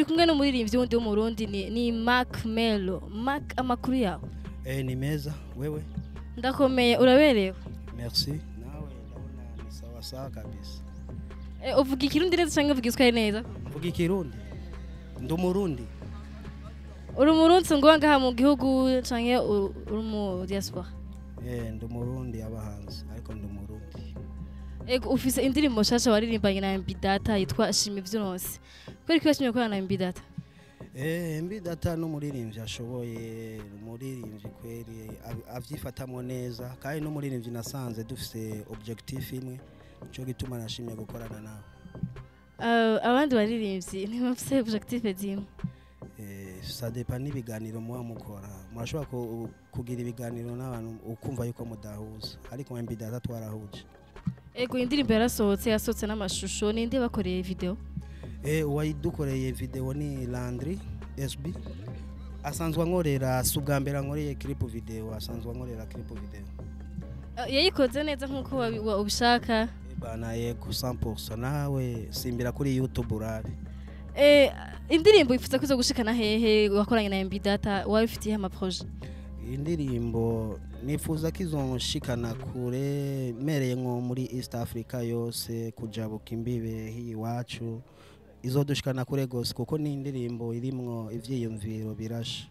Kumwe n'umuririmbyi wundi w'Umurundi ni Mark Melo. Mark, amakuru yawe? Ni meza, wewe? Ndakomeye, uraberewe. Merci. Nawe ndabona ni sawa sawa kabisa. Uvuga Ikirundi neza canke uvuga Igiswahili neza? Mvuga Ikirundi. Ndi Umurundi. Uri Umurundi ngo ngaha mu gihugu canke uri mu diaspora? Ndi Umurundi aba hanze, ariko ndi Umurundi. Ego, ufise indirimbo nshasha waririmbanye na MB Data yitwa Shima Ivyo Uronse. Kubera iki washimye gukorana na MB Data? MB Data n'umuririmbyi ashoboye, umuririmbyi kweri avyifatamwo neza, kandi n'umuririmbyi nasanze dufise objectif imwe, nico gituma nashimye gukorana nawe. Abandi baririmbyi ntibafise objectif zimwe. Ça dépend n'ibiganiro muba mukora. Murashobora kugira ibiganiro n'abantu ukumva yuko mudahuza, ariko MB Data twarahuje. Ego, indirimbo yarasohotse, yasohotse n'amashusho. Ninde bakoreye video? Uwayidukoreye video ni Landry SB, asanzwe ankorera, si ubwa mbere ankoreye clip video, asanzwe ankorera clip video. Yayikoze neza nk'uko ubishaka? Bana, yego, 100%. Nawe simbira kuri YouTube urabe. Indirimbo ifuza kuza gushikana hehe wakoranye na MB Data? Waba ufitiye ama projet? Indirimbo nifuza ko izonshikana kure, mereye nko muri East Africa yose, kujabuka imbibe hiyi iwacu, izodushikana kure gose, kuko ni indirimbo irimwo ivyiyumviro birashe.